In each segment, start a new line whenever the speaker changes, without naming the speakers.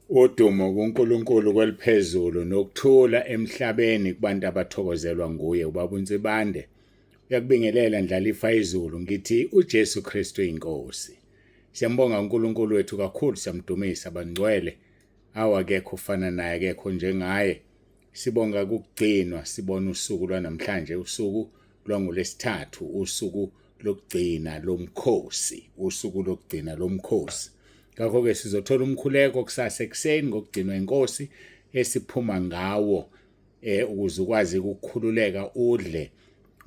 Udumo kuNkulunkulu kweliphezulu nokuthula emhlabeni kubantu abathokozelwa nguye. Ubaba uNsibande uyakubingelela Ndlalifa izulu, ngithi uJesu Kristu inkosi. Siyambonga uNkulunkulu wethu kakhulu, siyamdumisa bangcwele. Awu, akekho ofana naye, akekho njengaye. Sibonga ukugcinwa sibona usuku lwanamhlanje, usuku lwangolwesithathu, usuku lokugcina lomkhosi, usuku lokugcina lomkhosi. Ngakho-ke sizothola umkhuleko kusasa ekuseni ngokugcinwa inkosi esiphuma ngawo ukuze ukwazi ukukhululeka udle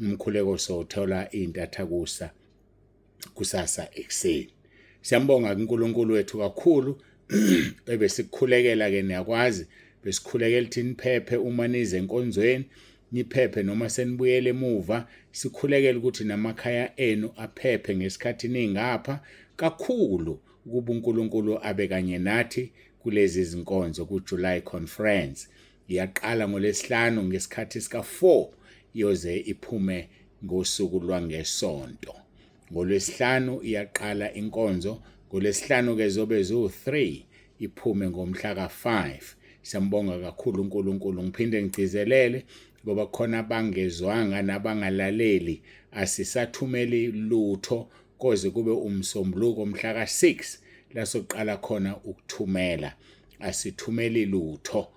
umkhuleko sowuthola intathakusa kusasa ekuseni. Siyambonga kuNkulunkulu wethu kakhulu ebesikhulekela ke, niyakwazi besikhulekela ukuthi niphephe uma nize enkonzweni, niphephe noma senibuyele emuva, sikhulekela ukuthi namakhaya enu aphephe ngesikhathi ningapha kakhulu, ukuba uNkulunkulu abe kanye nathi kulezi zinkonzo ku-July Conference. Iyaqala ngolwesihlanu ngesikhathi sika-4 iyoze iphume ngosuku lwangesonto. Ngolwesihlanu iyaqala inkonzo, ngolwesihlanu ke zobe ziwu-3 iphume ngomhla ka-5. Siyambonga kakhulu uNkulunkulu. Ngiphinde ngigcizelele ngoba khona abangezwanga nabangalaleli, asisathumeli lutho koze kube umsombuluko mhla ka-6 lasoqala khona ukuthumela. Asithumeli lutho.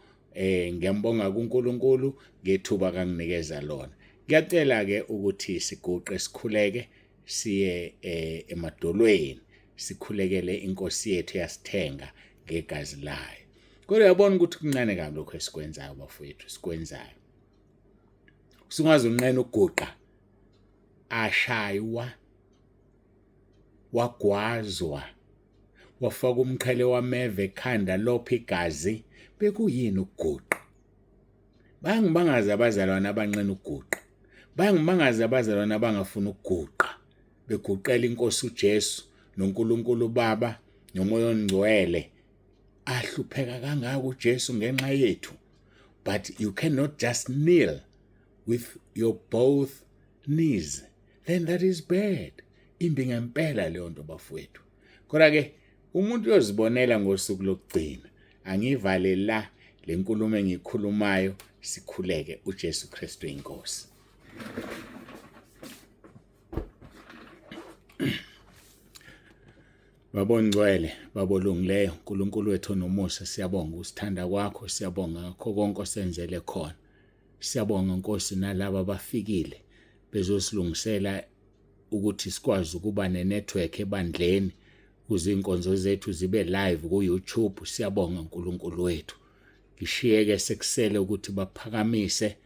Ngiyambonga kuNkulunkulu ngethuba kanginikeza lona. Ngiyacela ke ukuthi siguqe sikhuleke siye emadolweni, sikhulekele inkosi yethu yasithenga ngegazi layo. Kodwa uyabona ukuthi kuncane kabi lokho esikwenzayo bafowethu, sikwenzayo. Usungaze unqene ukuguqa, ashaywa, wagwazwa, wafaka umqhele wameva ekhanda lopha igazi. Bekuyini ukuguqa? Bayangimangaza abazalwane abanqena ukuguqa. Bayangimangaza abazalwane abangafuni ukuguqa, beguqela inkosi uJesu noNkulunkulu uBaba noMoya oNgcwele. Ahlupheka kangaka uJesu ngenxa yethu, but you cannot just kneel with your both knees, then that is bad. Imbi ngempela leyo nto bafowethu. Kodwa ke umuntu uyozibonela ngosuku lokugcina. Angivale la le nkulumo engiyikhulumayo, sikhuleke. uJesu Kristu inkosi. Baba ongcwele, Baba olungileyo, uNkulunkulu wethu onomusa, siyabonga usithanda kwakho, siyabonga ngakho konke osenzele khona. Siyabonga Nkosi nalaba abafikile bezosilungisela ukuthi sikwazi ukuba ne-network ebandleni ukuze iy'nkonzo zethu zibe live ku-YouTube. Siyabonga uNkulunkulu wethu. Ngishiyeke sekusele ukuthi baphakamise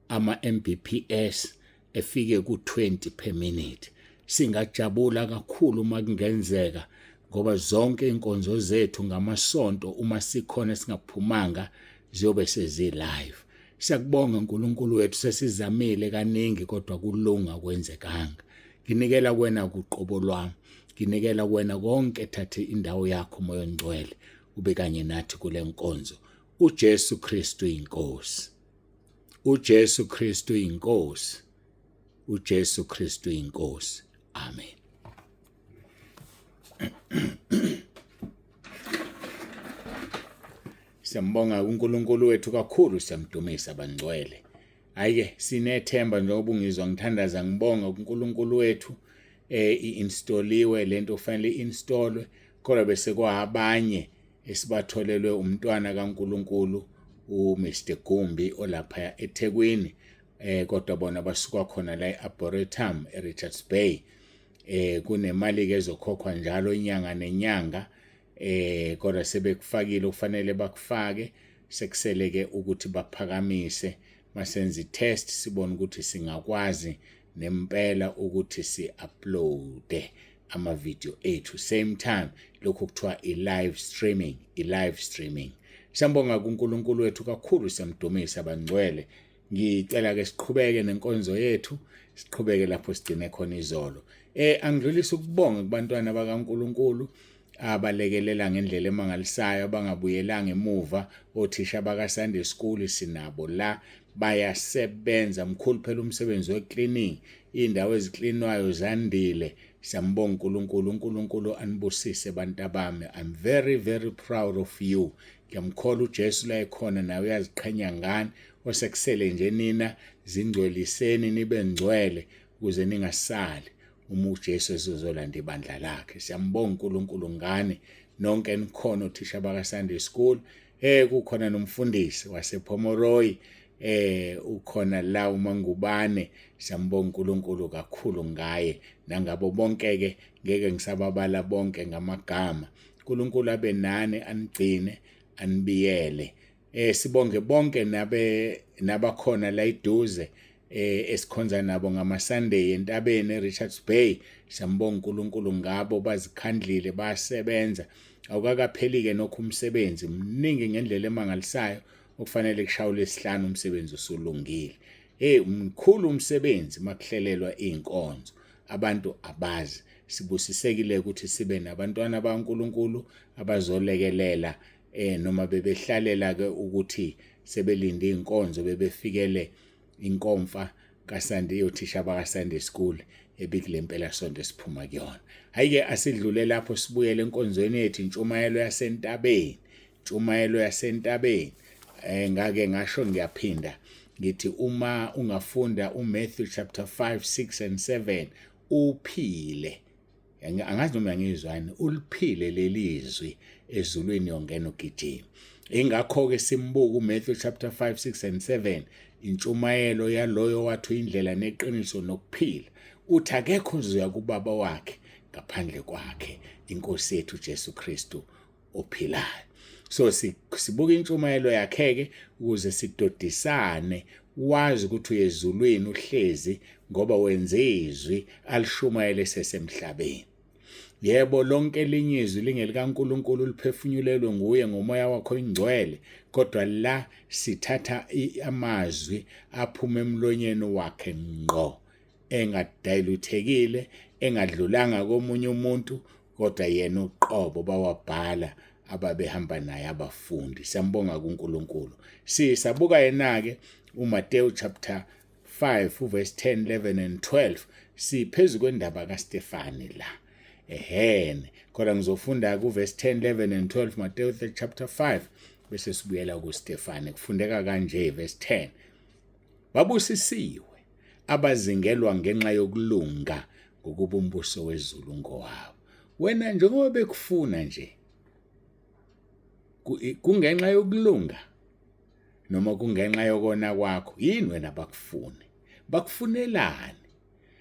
ama-Mbps efike ku-20 per minute. Singajabula kakhulu uma kungenzeka, ngoba zonke inkonzo zethu ngamasonto uma sikhona singaphumanga ziyobe sezi-live. Siyakubonga uNkulunkulu wethu, sesizamile kaningi kodwa kulunga kwenzekanga. Nginikela kuwena kuqobo lwami, nginikela kuwena konke, thathe indawo yakho Moya oNgcwele, ube kanye nathi kule nkonzo. uJesu Kristu inkosi. uJesu Kristu inkosi. uJesu Kristu inkosi. Amen. Siyambonga uNkulunkulu wethu kakhulu, siyamdumisa bangcwele. Hayi-ke sinethemba njengoba ungizwa ngithandaza ngibonga kuNkulunkulu wethu, i-installiwe lento kufanele i-installwe, kodwa bese kwabanye esibatholelwe umntwana kaNkulunkulu uMr Gumbi olapha eThekwini, kodwa bona basuka khona la eArboretum eRichards Bay. Kunemali ke ezokhokhwa njalo inyanga nenyanga, kodwa sebekufakile okufanele bakufake, sekusele ke ukuthi baphakamise masenze i-test sibone ukuthi singakwazi nempela ukuthi si-uploade ama-video ethu same time, lokhu kuthiwa i-live streaming, i-live streaming. Siyambonga kuNkulunkulu wethu kakhulu, siyamdumisa bangcwele. Ngicela ke siqhubeke nenkonzo yethu, siqhubeke lapho sigcine khona izolo. Angidlulise ukubonga kubantwana bakaNkulunkulu abalekelela ngendlela emangalisayo, abangabuyelanga emuva, othisha baka Sunday school sinabo la, bayasebenza. Mkhulu phela umsebenzi we-cleaning. Indawo eziklinwayo zandile. Siyambonga uNkulunkulu. uNkulunkulu anibusise bantabami. I'm very very proud of you. Ngiyamkholwa uJesu la ekhona nawe uyaziqhenya ngani. Osekusele nje nina zingcweliseni nibe ngcwele ukuze ningasali uma uJesu esezolanda ibandla lakhe. Siyambonga uNkulunkulu ngani nonke nikhona othisha baka Sunday school. Kukhona nomfundisi wasePomoroy, ukhona la uMangubane. Siyambonga uNkulunkulu kakhulu ngaye nangabo bonke ke, ngeke ngisababala bonke ngamagama. uNkulunkulu abe nani, anigcine, anibiyele. Sibonge bonke nabe nabakhona la iduze esikhonza nabo ngama Sunday entabeni eRichards Bay. Siyambonga uNkulunkulu ngabo, bazikhandlile, bayasebenza. Awukakapheli ke nokho umsebenzi, mningi ngendlela emangalisayo okufanele kushawule isihlanu umsebenzi usulungile. Hey, mkhulu umsebenzi makuhlelelwa inkonzo, abantu abazi. Sibusisekile ukuthi sibe nabantwana baNkulunkulu abazolekelela, noma bebehlalela ke ukuthi sebelinde inkonzo, bebefikele inkomfa kaSunday yothisha baka Sunday school ebikule mpela sonto esiphuma kuyona. Hayi ke, asidlule lapho sibuyele enkonzweni yethu, intshumayelo yasentabeni, intshumayelo yasentabeni. Ngake ngasho, ngiyaphinda ngithi uma ungafunda uMatthew chapter 5, 6 and 7 uphile, angazi noma ngizwani, uliphile lelizwi, ezulwini yongena ugijima. Ingakho ke simbuka uMatthew chapter 5, 6 and 7, intshumayelo yaloyo wathi indlela neqiniso nokuphila, uthi akekho ozoya kubaba wakhe ngaphandle kwakhe, inkosi yethu Jesu Kristu ophilayo. So sibuka intshumayelo yakhe ke ukuze sidodisane, wazi ukuthi uyezulwini uhlezi ngoba wenze izwi alishumayele sesemhlabeni. Yebo, lonke elinye izwi lingelikaNkulunkulu, liphefunyulelwe nguye ngomoya wakho ingcwele, kodwa la sithatha amazwi aphuma emlonyeni wakhe ngqo, engadiluthekile, engadlulanga komunye umuntu, kodwa yena uqobo bawabhala ababehamba naye abafundi. Siyambonga kuNkulunkulu. Sisabuka yena ke uMateyu chapter 5 uverse 10, 11 and 12. Siphezulu kwendaba kaStefani la ehene, kodwa ngizofunda ku verse 10, 11 and 12, Mateyu chapter 5, bese sibuyela kuStefani. Kufundeka kanje verse 10: Babusisiwe abazingelwa ngenxa yokulunga, ngokuba umbuso wezulu ngowabo. Wena njengoba bekufuna nje, kungenxa yokulunga noma kungenxa yokona kwakho? Yini wena bakufune? Bakufunelani?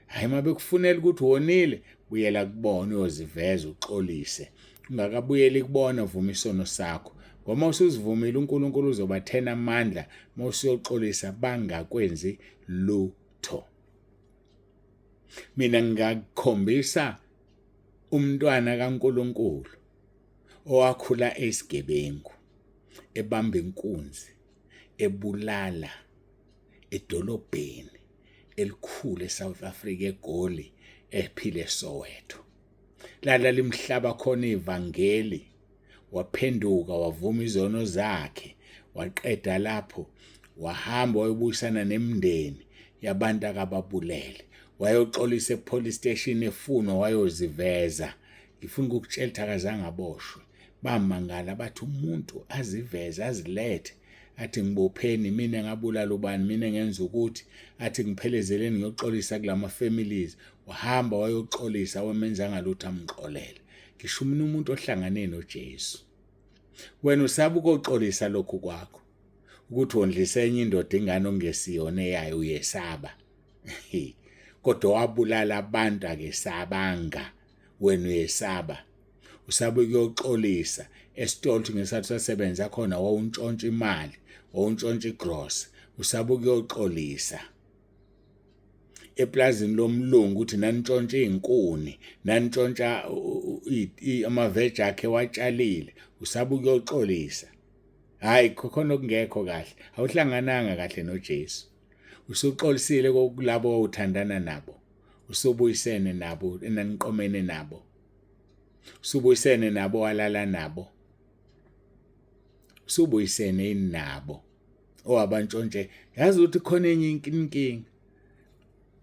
Hayi, mabekufunela ukuthi wonile, buyela kubona uyoziveza uxolise. Ungakabuyeli kubona, vuma isono sakho, ngoba usuzivumile uNkulunkulu uzobathena amandla mawusuyoxolisa, bangakwenzi lutho. Mina ngingakukhombisa umntwana kaNkulunkulu owakhula esigebengu, ebamba inkunzi, ebulala edolobheni elikhulu eSouth Africa, eGoli, ephile eSoweto, lala limhlaba khona ivangeli. Waphenduka, wavuma izono zakhe, waqeda lapho wahamba wayobuyisana nemindeni yabantu akababulele, wayoxolisa epolice station efunwa, wayoziveza. Ngifuna ukukutshela ukuthi akazange aboshwe. Bamangala, bathi umuntu aziveze, azilethe, athi ngibopheni mina, ngabulala ubani mina, ngenza ukuthi, athi ngiphelezeleni ngiyoxolisa kulama families. Wahamba wayoxolisa, wamenzanga lutho, amxolele. Ngisho mina umuntu ohlangane noJesu, wena usaba ukoxolisa lokhu kwakho ukuthi wondlise enye indoda ingane ongesiyona eyayo, uyesaba, kodwa wabulala abantu akesabanga. Wena uyesaba, usaba ukuyoxolisa esitolo ukuthi ngesikhathi sasebenza khona wawuntshontsha imali, wawuntshontsha igross. Usaba ukuyoxolisa eplazini lomlungu ukuthi nanitshontsha izinkuni, nanitshontsha amaveji akhe watshalile. Usaba ukuyoxolisa. Hayi, khona okungekho kahle, awuhlangananga kahle noJesu. Usuxolisile kokulabo owuthandana nabo, usubuyisene nabo enaniqomene nabo, usubuyisene nabo walala nabo, usubuyisene nabo owabantshontshe. Yazi ukuthi khona enye inkinga.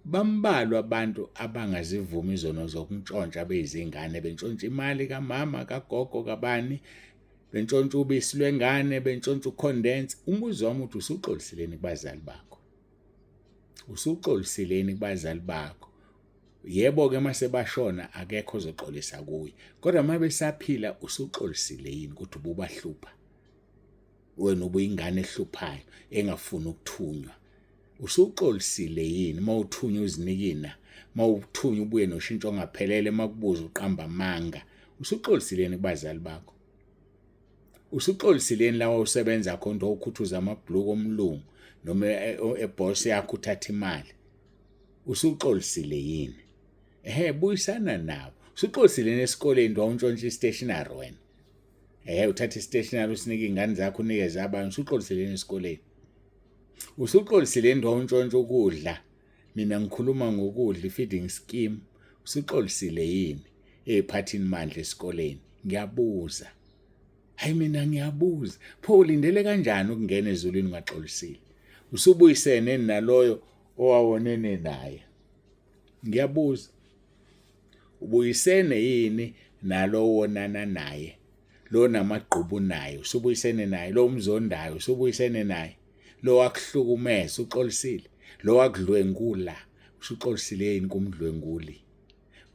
Bambalwa abantu abangazivumi izono zokuntshontsha beyizingane, bentshontsha imali kamama, kagogo, kabani, bentshontsha ubisi lwengane, bentshontsha ukhondense. Umbuzo wami uthi usuxolisileni kubazali bakho? Usuxolisileni kubazali bakho? Yebo-ke uma sebashona akekho ozoxolisa kuye, kodwa uma besaphila usuxolisile yini ukuthi ububahlupha? Wena ubuyingane ehluphayo engafuni ukuthunywa. Usuxolisile yini uma uthunywa uzinikina, uma uthunywa ubuye noshintsho ongaphelele, uma kubuza uqamba amanga? Usuxolisile yini kubazali bakho? Usuxolisile yini lawa usebenza khona ukhuthuza amabhuluku omlungu noma eboss yakho uthatha imali? Usuxolisile yini? Ehhe, buyisana nabo. Usuxolisile yini esikoleni wawuntshontsha i-stationery wena? Ehhe, uthatha i-stationery usinike iy'ngane zakho unikeze abanye. Usuxolisile yini esikoleni? Usuxolisile yini wawuntshontsha ukudla? Mina ngikhuluma ngokudla, i-feeding scheme. Usuxolisile yini ey'phathini mandla esikoleni? Ngiyabuza. Hayi mina ngiyabuza. Pho ulindele kanjani ukungena ezulwini ungaxolisile? Usubuyisene naloyo owawonene naye? Ngiyabuza. Ubuyisene yini nalowo wonana naye? Lo namagqubu naye, usubuyisene naye, lo umzondayo, usubuyisene naye. Lo wakuhlukumeza, uxolisile. Lo wakudlwengula, usuxolisile yini kumdlwenguli?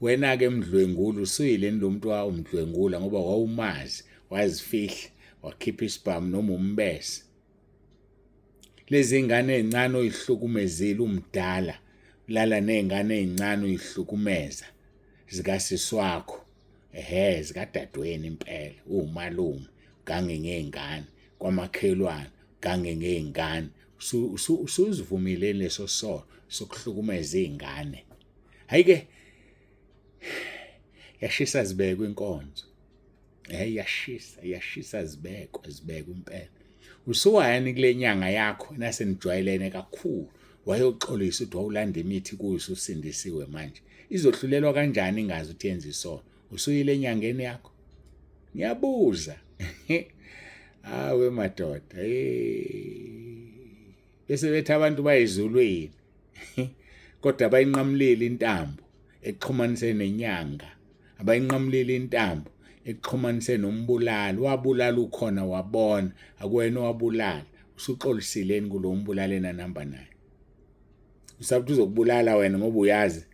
Wena-ke mdlwenguli usuyile lo muntu wawumdlwengula ngoba wawumazi, wazifihla, wakhipha isibhamu noma umbese. Lezi ngane ezincane oyihlukumezile umdala, ulala nezingane ezincane uyihlukumeza zikasisi wakho, ehhe, zikadadewenu impela, uwumalume, ugange ngey'ngane, kwamakhelwane, ugange ngey'ngane. Usuzivumile leso sono sokuhlukumeza iy'ngane? Hhayi-ke, yashisa zibekwe inkonzo. Iyashisa, iyashisa zibekwe, zibekwe impela. Usuwayani kule nyanga yakho nase nijwayelene kakhulu, wayoxolisa ukuthi wawulanda imithi kuyo ususindisiwe manje. Izohlulelwa kanjani ingazi ukuthi yenza isono? Usuyile enyangeni yakho? Ngiyabuza. Awe madoda, hey. Bese bethi abantu bayezulwini. Kodwa abayinqamulile intambo exhumanise nenyanga, abayinqamulile intambo exhumanise nombulali. Wabulala ukhona wabona, akuwena owabulala. Usuxolisileni kulo mbulali enanihamba naye? Usaba ukuthi uzokubulala wena ngoba uyazi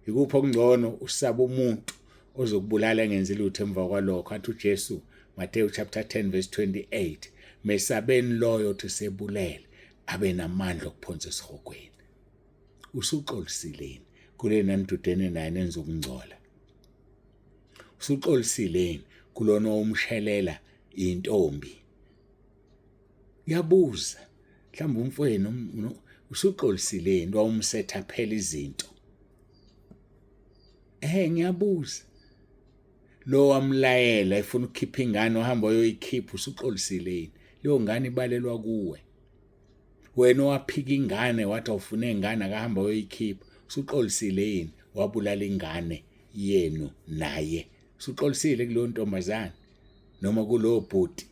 ikuphi okungcono, usaba umuntu ozokubulala engenzi lutho emva kwalokho. Athi uJesu, Matthew chapter 10 verse 28, mesabeni loyo othi sebulele abe namandla okuphonsa esihogweni. Usuxolisileni kulena nidudene naye nenza ukungcola? Usuxolisileni kulona owumshelela intombi? Ngiyabuza, mhlawumbe umfowenu usuxolisileni wawumsetha phela izinto? Ngiyabuza. Lo wamlayela efuna ukukhipha ingane wahamba wayoyikhipha, usuxolisile yini? Leyo ngane ibalelwa kuwe. Wena owaphika ingane wathi awufune ingane akahamba wayoyikhipha, usuxolisile yini? Wabulala ingane yenu naye. Usuxolisile kuleyo ntombazane noma kulowo bhuti?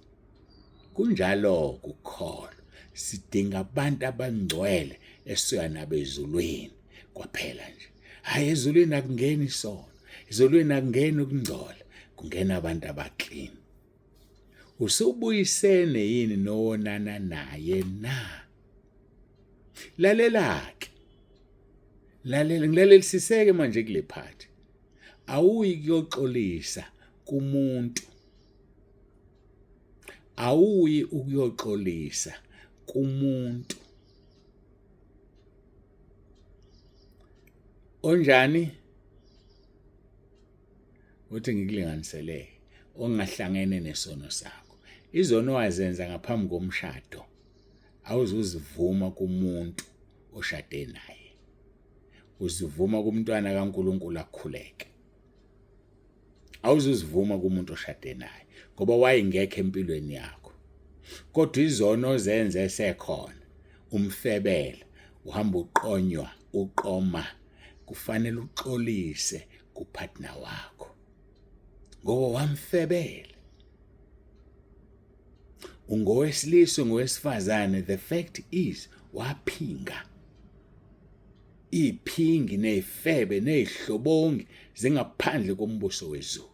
Kunjalo kukholwa. Sidinga abantu abangcwele esiya nabo ezulwini kwaphela nje. Hayi, ezulwini akungeni isono, ezulwini akungeni ukungcola, kungena abantu abaclean. Usubuyisene yini nowonana naye na? Lalela-ke, lalela, ngilalelisiseke manje kule part. Awuyi kuyoxolisa kumuntu, awuyi ukuyoxolisa kumuntu onjani, uthi ngikulinganiseleke, ongahlangene nesono sakho. Izono wazenza ngaphambi komshado awuzuzivuma kumuntu oshade naye, uzivuma kumntwana kaNkuluNkulu akhuleke. Awuzuzivuma kumuntu oshade naye ngoba wayengekho empilweni yakho. Kodwa izono ozenze esekhona, umfebela, uhamba uqonywa, uqoma, kufanele uxolise kupartner wakho ngoba wamfebela. Ungowesilisa, ungowesifazane, the fact is waphinga. Iphingi nezifebe nezihlobongi zingaphandle kombuso wezulu.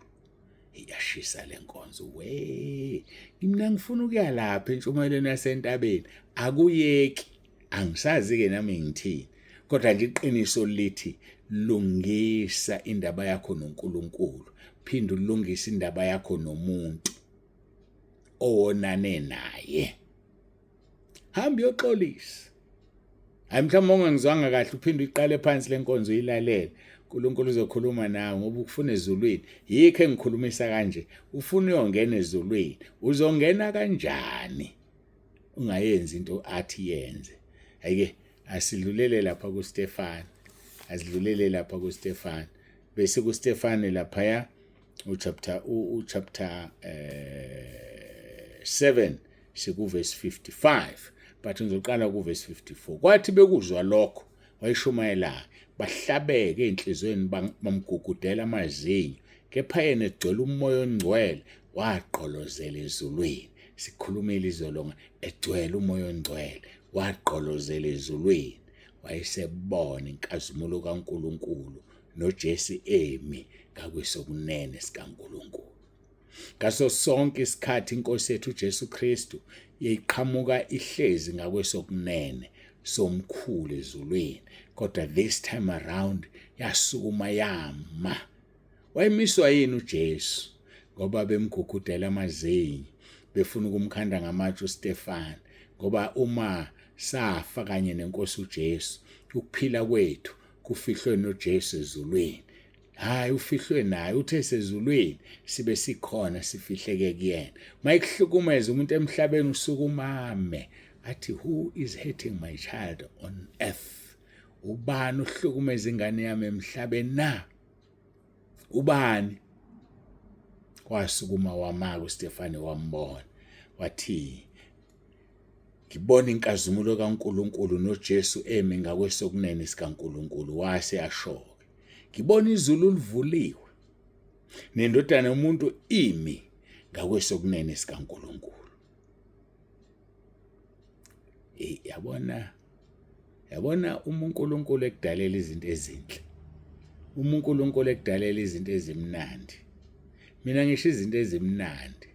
Iyashisa lenkonzo we. Mina ngifuna ukuya lapha entshumayelweni yasentabeni akuyeki. Angisazi ke nami ngithini. Kodwa nje iqiniso lithi lungisa indaba yakho noNkulunkulu. Phinda ulungise indaba yakho nomuntu owonane naye. Hamba uyoxolisa. Hayi mhlawumbe ungangizwanga kahle uphinde uyiqale phansi lenkonzo uyilalele. uNkulunkulu uzokhuluma nawe ngoba ukufuna ezulwini. Yikho engikhulumisa kanje. Ufuna uyongena ezulwini. Uzongena kanjani? Ungayenzi into athi yenze. Ayike asidlulele lapha kuStefan. Asidlulele lapha kuStefan. Bese kuStefan laphaya uchapter uchapter 7 sikuvesi 55 but ngizoqala kuvesi 54. Kwathi bekuzwa lokho wayishumayela bahlabeke enhlizweni bamgugudela amazinyo, kepha yena egcwele umoya ongcwele wagqolozela ezulwini. Sikhulumile izolo egcwele umoya ongcwele wagqolozela ezulwini, wayesebona inkazimulo kaNkulunkulu noJesu emi ngakwesokunene sikaNkulunkulu. Ngaso sonke isikhathi inkosi yethu uJesu Kristu yayiqhamuka ihlezi ngakwesokunene somkhulu ezulwini, kodwa this time around yasukuma yama. Wayemiswa yini uJesu? Ngoba bemgugudela amazinyo, befuna ukumkhanda ngamatshe uStefan, ngoba uma safa kanye nenkosi uJesu, ukuphila kwethu kufihlwe noJesu ezulwini. Hayi ufihlwe naye uthe sezulwini sibe sikhona sifihleke kuyena. Mayikuhlukumeza umuntu emhlabeni usukumame athi who is hating my child on earth? Ubani ohlukumeza ingane yami emhlabeni na? Ubani? Wasukuma wama kuStefane wambona wathi ngibona inkazimulo kaNkulunkulu noJesu emi ngakwesokunene sikaNkulunkulu. Wase asho-ke, ngibona izulu livuliwe nendodana yomuntu imi ngakwesokunene sikaNkulunkulu. Hey, yabona yabona uma uNkulunkulu ekudalela izinto ezinhle, uma uNkulunkulu ekudalela izinto ezimnandi, mina ngisho izinto ezimnandi.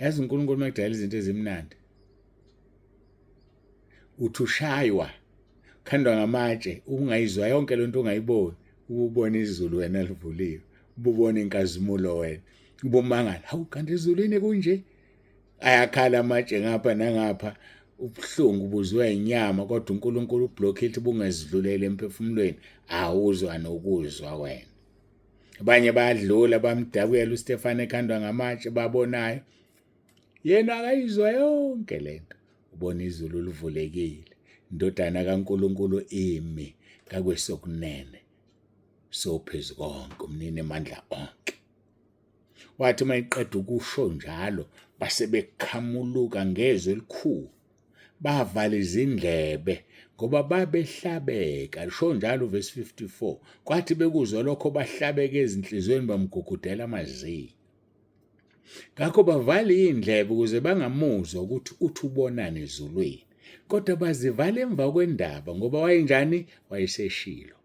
Yazi uNkulunkulu uma ekudala izinto ezimnandi uthi ushaywa khandwa ngamatshe ungayizwa yonke lento ungayiboni ububona izulu wena livuliwe ububona inkazimulo wena ubumangala hawu kanti ezulwini kunje ayakhala amatshe ngapha nangapha ubuhlungu buzwe inyama kodwa uNkulunkulu ublockile ukuthi bungezidlulele emphefumulweni awuzwa nokuzwa wena. Abanye bayadlula bamdabukela uStefane ekhandwa ngamatshe babonayo. Yena akayizwa yonke lento. Ubona izulu livulekile. Indodana kaNkulunkulu imi ngakwesokunene sophezu konke umnini amandla onke. Wathi uma eqeda ukusho njalo base bekhamuluka ngezwi elikhulu bavala izindlebe ngoba babehlabeka. Lisho njalo uvesi 54. Kwathi bekuzwa lokho bahlabeka ezinhliziyweni bamgugudela amazinyo. Ngakho bavala iy'ndlebe ukuze bangamuzwa ukuthi uthi ubonani ezulwini. Kodwa bazivala emva kwendaba ngoba wayenjani? Wayeseshilo.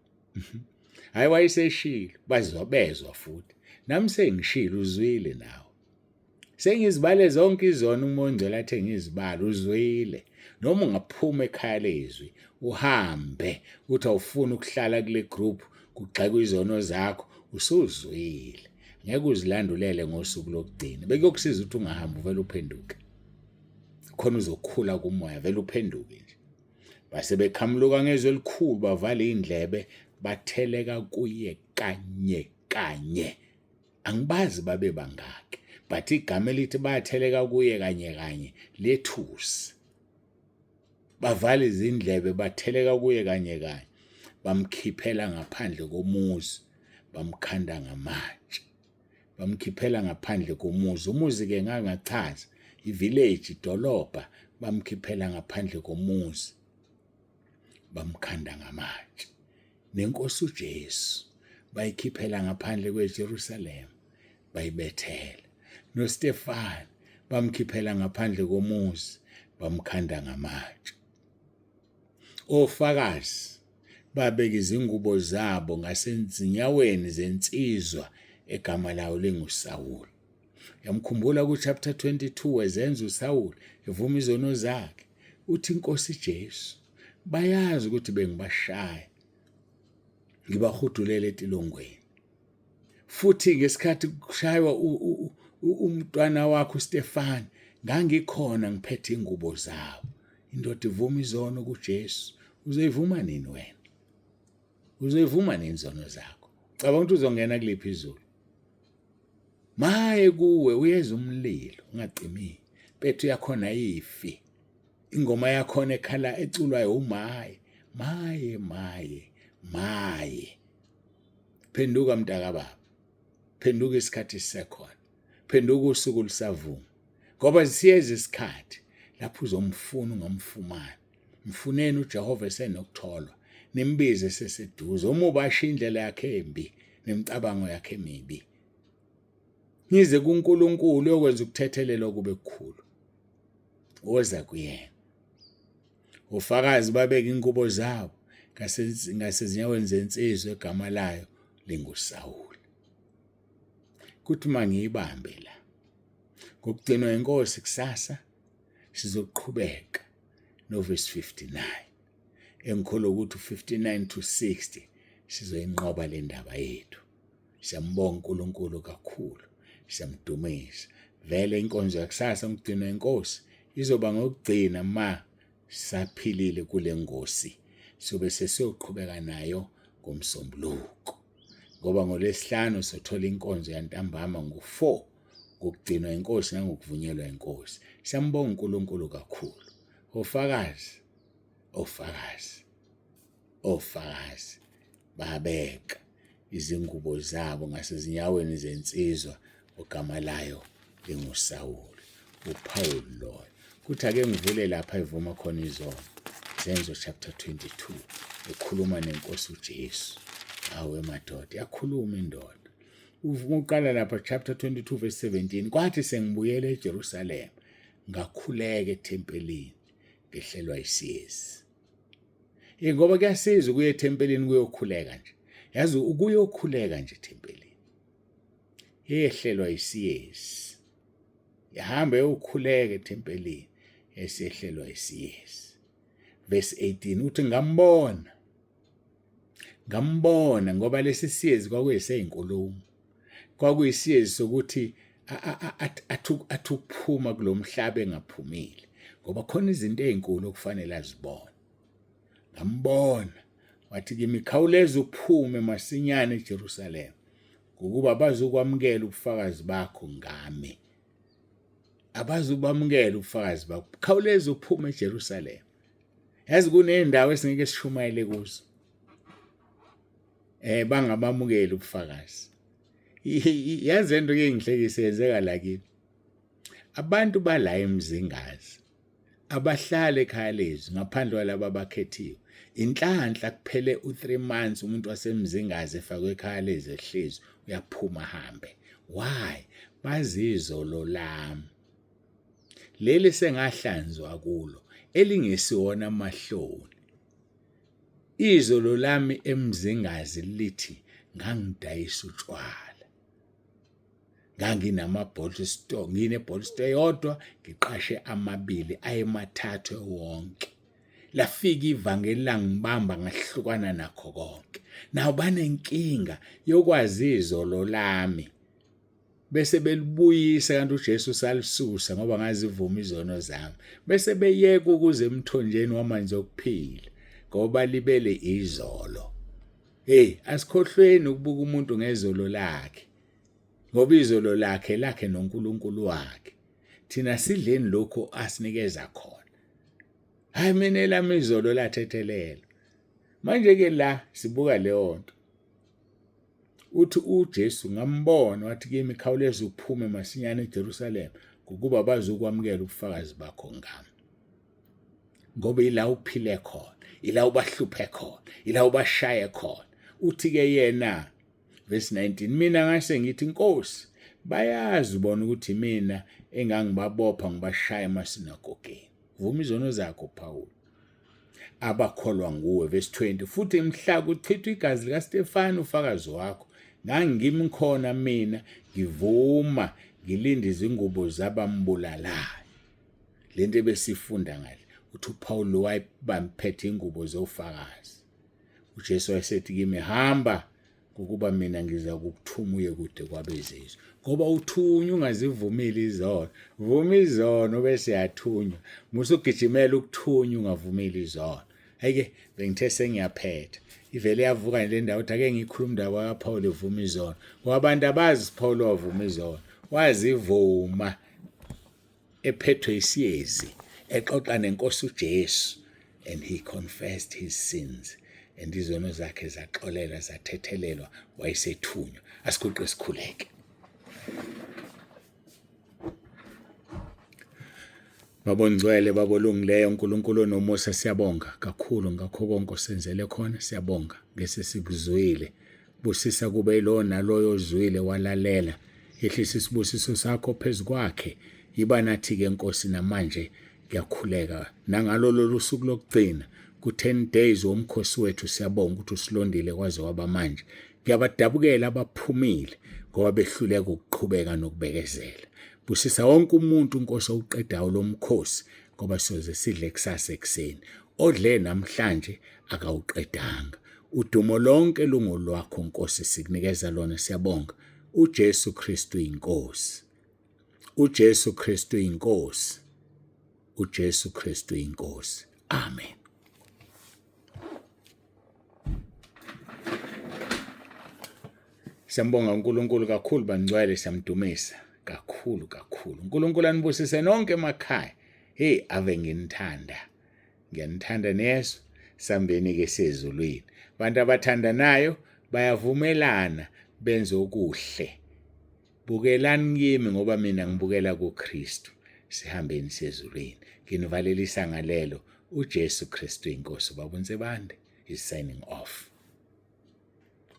Hhayi wayeseshilo, bazwa bezwa futhi. Nami sengishilo uzwile nawe. Sengizibale zonke izono uMoya oNgcwele athe ngizibale, uzwile. Noma ungaphuma ekhaya lezwi, uhambe uthi awufuni ukuhlala kule group kugxekwa izono zakho, usuzwile. Ngeke uzilandulele ngosuku lokugcina. Bekuyokusiza ukuthi ungahambi uvele uphenduke. Khona uzokhula kumoya, vele uphenduke nje. Base bekhamuluka ngezwi elikhulu bavala iy'ndlebe batheleka kuye kanye kanye. Angibazi babe bangaki but igama elithi batheleka kuye kanye kanye lethusi. Bavala izindlebe batheleka kuye kanye kanye bamkhiphela ngaphandle komuzi bamkhanda ngamatshe. Bamkhiphela ngaphandle komuzi. Umuzi-ke ngangachaza ivillage, idolobha, bamkhiphela ngaphandle komuzi bamkhanda ngamatshe. Nenkosi uJesu bayikhiphela ngaphandle kweJerusalema bayibethela. NoStefan bamkhiphela ngaphandle komuzi bamkhanda ngamatshe. Ofakazi Babeka izingubo zabo ngasezinyaweni zensizwa egama layo linguSawulu. Yamkhumbula ku-chapter 22 wezenza uSawulu evuma izono zakhe. Uthi inkosi Jesu, bayazi ukuthi bengibashaya ngibahudulela etilongweni. Futhi ngesikhathi kushaywa umntwana wakho uStefani ngangikhona ngiphethe ingubo zabo. Indoda ivuma izono kuJesu. Uzoyivuma nini wena? Uzoyivuma nini izono zakho? Cabanga ukuthi uzongena kuliphi izulu? Maye kuwe uyeza umlilo ungacimile. Pethu yakhona ifi. Ingoma yakhona ekhala eculwayo umaye. Maye maye maye. Phenduka mntakababa. Phenduka isikhathi sisekhona. Phenduka usuku lusavuma. Ngoba siyeza isikhathi lapho uzomfuna ungamfumani. Mfuneni uJehova esenokutholwa, nimbize eseseduze. Umubi ashiye indlela yakhe embi nemicabango yakhe emibi. Nize kuNkulunkulu uyokwenza ukuthethelelwa kube kukhulu. Woza kuyena. Ofakazi babeka ingubo zabo ngasezinyaweni zensizwa egama layo linguSawuli. Kuthi mangiyibambe la. Ngokugcinwa inkosi kusasa sizoqhubeka novesi 59 engikholwa ukuthi u-59 to 60 sizoyinqoba le ndaba yethu. Siyambonga uNkulunkulu kakhulu, siyamdumisa. Vele inkonzo yakusasa ngokugcinwa inkosi izoba ngokugcina ma saphilile kule ngosi. Sobe sesiyoqhubeka nayo ngoMsombuluko. Ngoba ngoLwesihlanu sothola inkonzo yantambama ngo-4 ngokugcinwa inkosi nangokuvunyelwa inkosi. Siyambonga uNkulunkulu kakhulu. Ofakazi, ofakazi, ofakazi babeka izingubo zabo ngasezinyaweni zensizwa ogama layo linguSawulu. UPawulu loyo. Kuthi ake ngivule lapha evuma khona izono. Zenzo chapter 22 ekhuluma nenkosi uJesu. Awe madoda, yakhuluma indoda. Uvuma uqala lapha chapter 22 verse 17 kwathi sengibuyele eJerusalema ngakhuleka ethempelini ngehlelwa isiyezi. Ngoba kuyasiza ukuya ethempelini kuyokhuleka nje. Yazi ukuyokhuleka nje ethempelini. Yehlelwa isiyezi. Yahamba eyokhuleka ethempelini esehlelwa isiyezi. Verse 18 uthi ngambona ngambona ngoba lesi siyezi kwakuyiseyinkulumo kwakuyisiyezi sokuthi athi ukuphuma kulomhlaba engaphumile ngoba khona izinto ezinkulu okufanele azibone ngambona wathi kimi khawuleza uphume masinyane eJerusalema ngokuba bazokwamukela ubufakazi bakho ngami abazubamukela ubufakazi bakho khawuleza uphume eJerusalema yazi kuney'ndawo esingeke sishumayele kuzo eh bangabamukeli ubufakazi yazi lento ke ngihlekise yenzeka la kimi abantu bala emzingazi abahlale ekhaya lezwi ngaphandle kwalabo abakhethiwe inhlanhla kuphele u3 months umuntu wasemzingazi efakwe ekhaya lezwi ehlezi uyaphuma hambe why bazizolo lami leli sengahlanzwa kulo elingesiwona amahloni izolo lami emzingazi lithi ngangidayisa utshwala nganginama-bottle store ngine-bottle store eyodwa ngiqashe amabili ayemathathu wonke lafika ivangeli langibamba ngahlukana nakho konke nawo banenkinga yokwazi izolo lami bese belibuyisa kanti uJesu salisusa ngoba ngazivuma izono zami bese beyeka ukuze emthonjeni wamanzi okuphila ngoba libele izolo hey asikhohlweni ukubuka umuntu ngezolo lakhe ngoba izolo lakhe lakhe noNkulunkulu wakhe thina sidleni lokho asinikeza khona hayi mina elami izolo lathethelela manje ke la sibuka leyo nto Uthi uJesu ngambona wathi kimi khawuleza uphume masinyane eJerusalema ngokuba bazokwamukela ubufakazi bakho ngami. Ngoba ila uphile khona, ila ubahluphe khona, ila ubashaye khona. Uthi ke yena verse 19 mina ngase ngithi Nkosi bayazi bona ukuthi mina engangibabopha ngibashaya emasinagogeni. Vuma izono zakho Paul. abakholwa nguwe. Verse 20, futhi mhla kuchithwa igazi likaStefanu ufakazi wakho, ngangimi khona mina ngivuma ngilinde izingubo zabambulalalayo. Lento ebesifunda ngale uthi uPaul wayebamphethe ingubo zofakazi. UJesu wayesethi kimi, hamba ngokuba mina ngiza kukuthuma uye kude kwabezizwe. Ngoba uthunywa ungazivumile izono, vuma izono bese yathunywa. Musa ugijimela ukuthunywa ungavumile izono. Ayike bengithe sengiyaphetha. Ivele yavuka le ndawo ukuthi ake ngikhulume indaba kaPaul evuma izono. Ngoba abantu abazi Paul wavuma izono. Wazivuma ephethwe isiyezi exoxa nenkosi uJesu and he confessed his sins and izono zakhe zaxolelwa zathethelelwa wayesethunywa. Asiguqe sikhuleke. Baba ongcwele, Baba olungileyo, uNkulunkulu onomusa, siyabonga kakhulu ngakho konke osenzele khona, siyabonga ngesesikuzwile. Busisa kube yilowo naloyo ozwile walalela. Yehlisa isibusiso sakho phezu kwakhe. Yiba nathi-ke Nkosi namanje ngiyakhuleka nangalo lolu suku lokugcina ku-10 days womkhosi wethu siyabonga ukuthi usilondile kwaze kwaba manje. Ngiyabadabukela abaphumile ngoba behluleka ukuqhubeka nokubekezela. Busisa wonke umuntu Nkosi owuqedayo lo mkhosi ngoba siyoze sidle kusasa ekuseni. Odle namhlanje akawuqedanga. Udumo lonke lungolwakho Nkosi sikunikeza lona siyabonga. UJesu Kristu inkosi. uJesu Kristu inkosi. uJesu Kristu inkosi. Amen. Siyambonga uNkulunkulu kakhulu bangcwele siyamdumisa kakhulu kakhulu. uNkulunkulu anibusise nonke emakhaya. Hey ave nginithanda. Ngiyanithanda niyezwa. Sambeni ke sezulwini. Abantu abathandanayo bayavumelana benze okuhle. Bukelani kimi ngoba mina ngibukela kuKristu. Sihambeni sezulwini. Nginivalelisa ngalelo uJesu Kristu inkosi. Ubaba uNsebande is signing off.